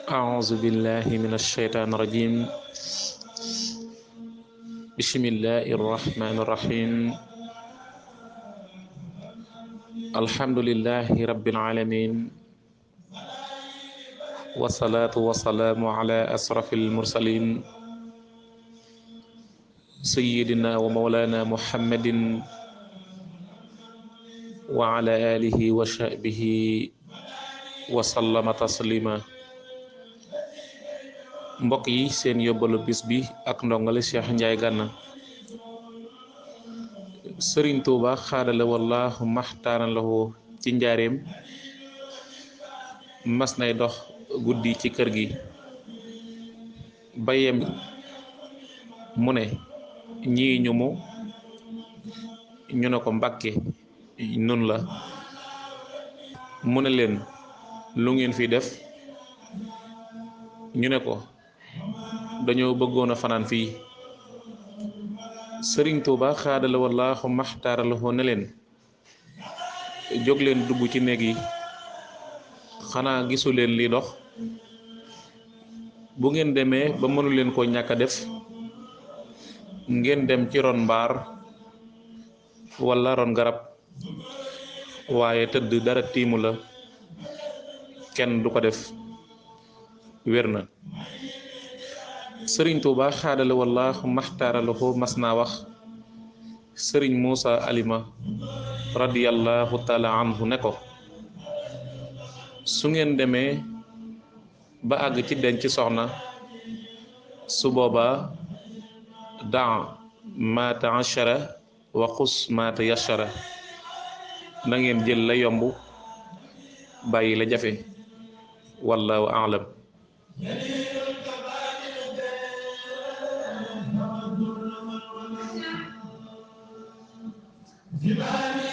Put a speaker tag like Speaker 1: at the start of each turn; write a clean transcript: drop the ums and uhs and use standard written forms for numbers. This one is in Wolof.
Speaker 1: أعوذ بالله من الشيطان الرجيم بسم الله الرحمن الرحيم الحمد لله رب العالمين والصلاة والسلام على أشرف المرسلين سيدنا ومولانا محمد وعلى آله وصحبه وسلم تسليما. mbokk yi seen yóbbalu bis bi ak ndongale Cheikh Ndiaye Gana. Sëriñ Tuuba xaadala wallaahu maxtaana lahu ci njaareem mas nay dox guddi ci kër gi ba yem mu ne ñii ñu ne ko Mbàkke nun la mu ne leen lu ngeen fi def ñu ne ko dañoo bëggoon a fanaan fii. Sëriñ Tuuba xaadala wallaahu maxtaaralahoo ne leen jóg leen dugg ci néeg yi, xanaa gisu leen li dox. bu ngeen demee ba mënu leen koo ñàkk a def ngeen dem ci ron mbaar walla ron garab, waaye tëdd dara tiimu la kenn du ko def, wér na. Sëriñ Tuuba xaadala wallaahu maxtaaralahoo mas naa wax sëriñ Muusa Alima radiyallahu taala anhu ne ko su ngeen demee ba àgg ci denc soxna su boobaa daa ma taashara wa xus ma tayassara, na ngeen jël la yomb bàyyi la jafe. wallahu aalam. Jibali